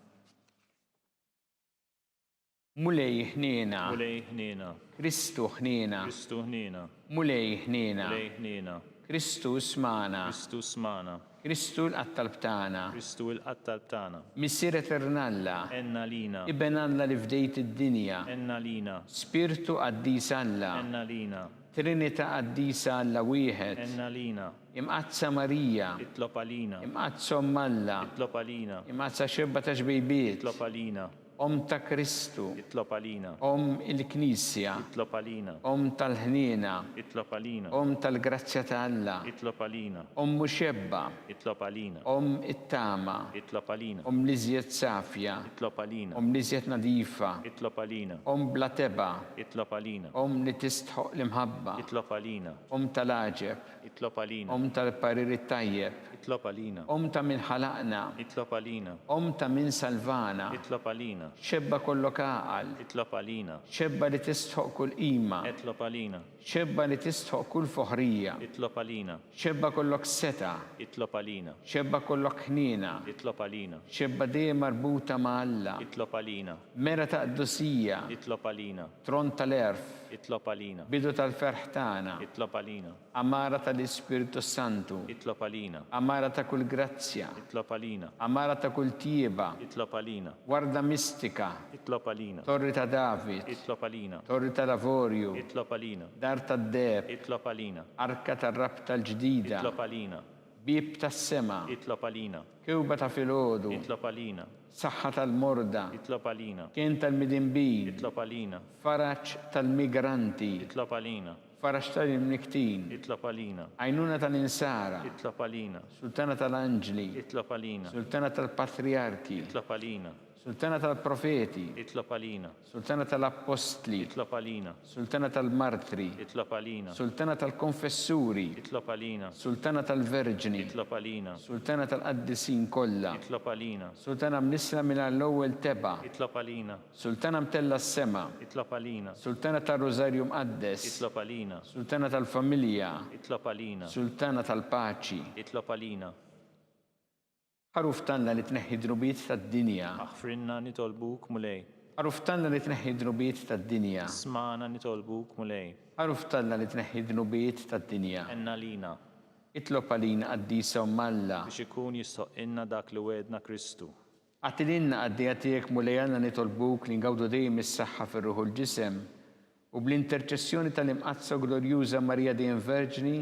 Mulej ħniena. Mulej ħniena. Kristu ħniena. Kristu ħniena. Mulej ħniena. Mulej ħniena. Kristu smagħna. Kristu smagħna. Kristu ilqa' t-talb tagħna. Kristu ilqa' t-talb tagħna. Missier Etern Alla. Għenna għalina. Iben Alla li fdejt id-dinja. Għenna għalina. Spirtu Qaddis Alla. Għenna għalina. Trinità Qaddisa Alla Wieħed. Għenna għalina. Imqaddsa Marija. Itlob għalina. Imqaddsa Omm Alla. Itlob għalina. Imqaddsa Xebba ta' Xbejbiet. Itlob għalina. Omm ta' Kristu. Itlob għalina. Omm il-Knisja. Itlob għalina. Omm tal-ħniena. Itlob għalina. Omm tal-grazzja ta' Alla. Itlob għalina. Omm muxebba. Itlob għalina. Omm it-tama. Itlob għalina. Omm l-iżjed safja. Itlob għalina. Omm l-iżjed nadifa. Itlob għalina. Omm bla tebgħa. Itlob għalina. Omm li tistħoqq l-imħabba. Itlob għalina. Omm tal-għaġeb. Itlob għalina. Omm tal-parir it-tajjeb. Itlob għalina. Omm ta' min ħalaqna. Itlob għalina. Omm ta' min salvana. Itlob għalina. għalina. Xebba kollok għaqal. Itlob għalina. Xebba li tistħoqq kull qima. Etlob għalina. Xebba li tistħoqq kull foħrija. Itlob għalina. Xebba kollok setgħa. Itlob għalina. Xebba kollok ħniena. Itlob għalina. Xebba dejjem marbuta ma' Alla. Itlob għalina. Mera ta' qdusija. Itlob għalina. Tron tal-għerf. Itlob għalina. Bidu tal-ferħ tagħna. Itlob għalina. Għamara tal-Ispirtu s-Santu. Itlob għalina. Għamara ta' kull grazzja. Itlob għalina. Għamara ta' kull tjieba. Itlob għalina. Warda mistika. Itlob għalina. Torri ta' David. Itlob għalina. Torri tal-avorju. Itlob għalina. Dar tad-deheb. Itlob għalina. Arka tar-rabta l-ġdida. Itlob għalina. Bieb tas-sema. Itlob għalina. Kewba ta' filgħodu. Itlob għalina. Saħħa tal-morda. Itlob għalina. Kenn tal-midinbin. Itlob għalina. Faraġ tal-migranti. Itlob għalina. Faraġ tal-imnikktin. Itlob għalina. Għajnuna tal-insara. Itlob għalina. Sultana tal-anġli. Itlob għalina. Sultana tal-patrijarki. Itlob għalina. Sultana tal-profeti. Itlob għalina. Sultana tal-appostli. Itlob għalina. Sultana tal-martri. Itlob għalina. Sultana tal-konfessuri. Itlob għalina. Sultana tal-verġni. Itlob għalina. Sultana tal-qaddisin kollha. Itlob għalina. Sultana mnissla mingħajr l-ewwel tebgħa. Itlob għalina. Sultana mtellgħa s-sema. Itlob għalina. Sultana tar-Rużarju Mqaddes. Itlob għalina. Sultana tal-familja. Itlob għalina. Sultana tal-paċi. Itlob għalina. Ħaruf t'Alla li tneħħi d-dnubiet tad-dinja. Aħfrilna nitolbuk, Mulej. Ħaruf t'Alla li tneħħi d-dnubiet tad-dinja. Smagħna nitolbuk, Mulej. Ħaruf t'Alla li tneħħi d-dnubiet tad-dinja. Għenna lina. Itlob għalina Qaddisa Omm Alla. Biex ikun jistħoqqilna dak li wegħedna Kristu. Agħti lilna qaddejja tiegħek Mulej Alla nitolbuk li ngawdu dejjem is-saħħa fir-ruħ u l-ġisem, u bl-interċessjoni tal-Imqaddsa u Glorjuża Marija dejjem Verġni,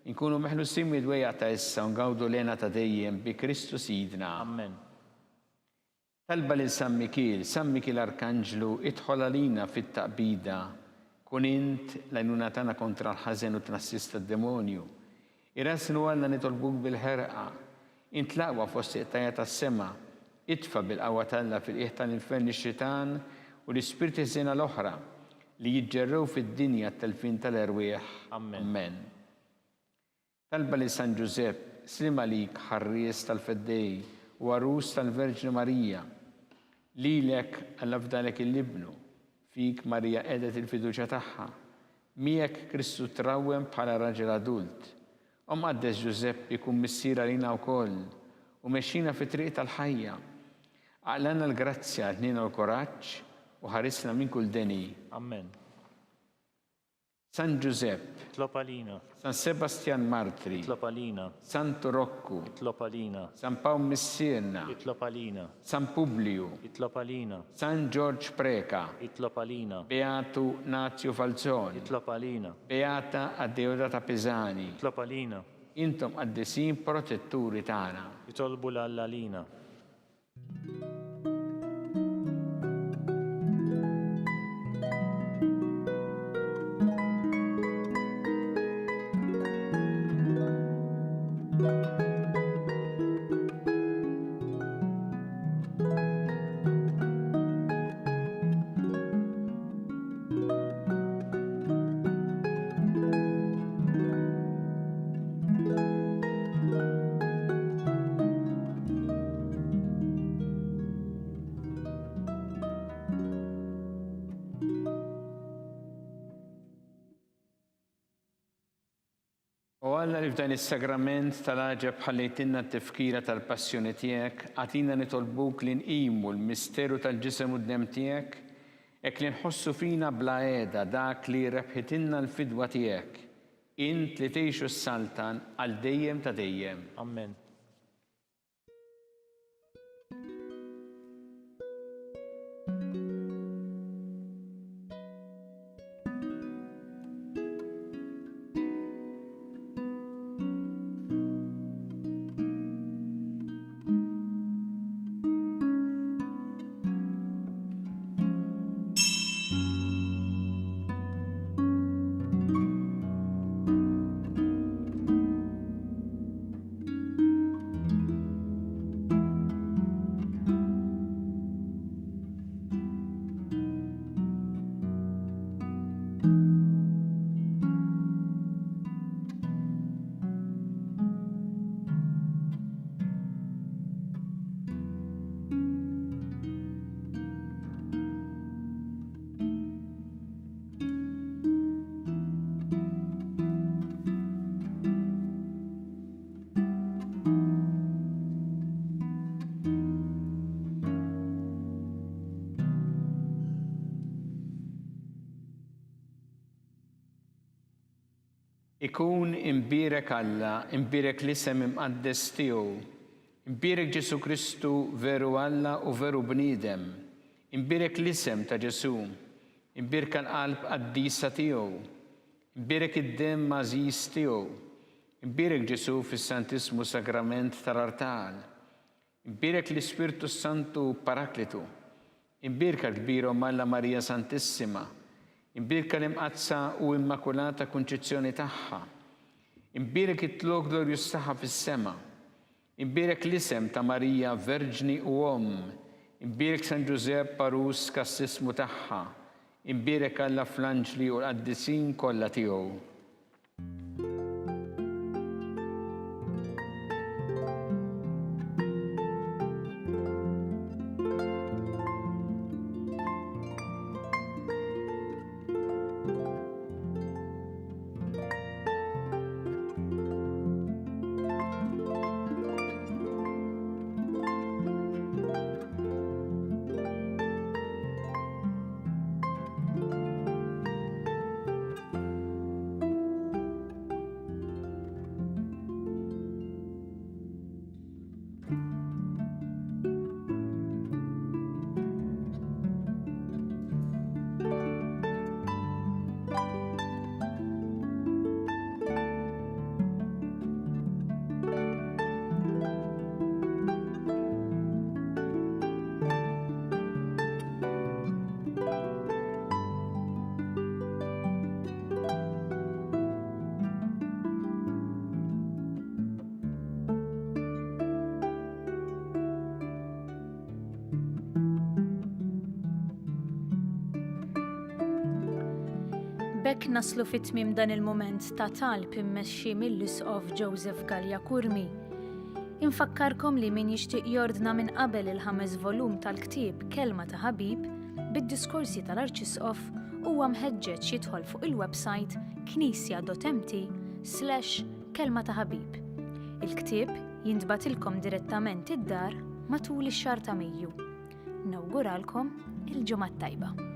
inkunu meħlusin mid-dwejjaq ta' issa u ngawdu l-hena ta' dejjem bi Kristu Sidna. Ammen. Talba lil San Mikiel, San Mikiel Arkanġlu, idħol għalina fit-taqbida. Kun int l-għajnuna tagħna kontra l-ħażen u t-tnassis tad-demonju. Irażżnu Alla nitolbuk bil-ħerqa. Int l-aqwa fost il-qtajja' tas-sema. Itfa' bil-qawwa t'Alla fil-qiegħ tal-infern ix-xitan u l-ispirti ħżiena l-oħra li jiġġerrew fid-dinja għat-telfien tal-erwieħ. Ammen. Talba lil San Ġużepp, Sliem għalik, ħarries tal-Feddej u għarus tal-Verġni Marija. Lilek Alla fdalek il-Ibnu, fik Marija qegħdet il-fiduċja tagħha. Miegħek Kristu trawwem bħala raġel adult. O Mqaddes Ġużeppi kun missier għalina wkoll u mexxina fit-triq tal-ħajja. Aqlagħna l-grazzja, l-ħniena u l-kuraġġ u ħarisna minn kull deni. Ammen. San Ġużepp. Itlob għalina. San Sebastjan Martri. Itlob għalina. Santu Rokku. Itlob għalina. San Pawl Missierna. Itlob għalina. San Publiju. Itlob għalina. San Ġorġ Preca. Itlob għalina. Beatu Nazju Falzon. Itlob għalina. Beata Adeodata Pisani. Itlob għalina. Intom qaddisin protetturi tagħna. Itolbu 'l Alla għalina. O Alla li f'dan is-sagrament tal-għaġeb ħallejtilna t-tifkira tal-passjoni tiegħek, agħtina nitolbuk li nqimu l-misteru tal-ġisem u d-demm tiegħek, hekk li nħossu fina bla qiegħda dak li rebħitilna l-fidwa tiegħek, Int li tgħix u ssaltan għal dejjem ta' dejjem. Ammen. Ikun imbierek Alla, imbierek l-isem imqaddes tiegħu. Imbierek Ġesù Kristu, veru Alla u veru bniedem. Imbierek l-isem ta' Ġesù. Imbierka l-qalb qaddisa tiegħu. Imbierek id-demm għażiż tiegħu. Imbierek Ġesù fis-Santissmu Sagrament tal-Artal. Imbierek l-Ispirtu s-Santu Paraklitu. Imbierka l-Kbira Omm Alla Marija Santissima. Imbierka l-Imqaddsa u Immakulata Kunċizzjoni tagħha. Imbierek it-Tlugħ glorjuż tagħha fis-sema. Imbierek l-isem ta' Marija Verġni u Omm. Imbierek San Ġużepp għarus kassismu tagħha. Imbierek Alla fl-anġli u l-qaddisin kollha tiegħu. B'hekk naslu fi tmiem dan il-mument ta' talb immexxi mill-Isqof Joseph Galea Curmi. Infakkarkom li min jixtieq jordna minn qabel il-ħames volum tal-ktieb Kelma ta' Ħabib bid-diskorsi tal-Arċisqof huwa mħeġġeġ jidħol fuq il-websajt knisja.mt slash kelma ta' ħabib. Il-ktieb jintbagħtilkom direttament id-dar matul ix-xahar ta' Mejju. Nawguralkom il-ġimgħa t-tajba.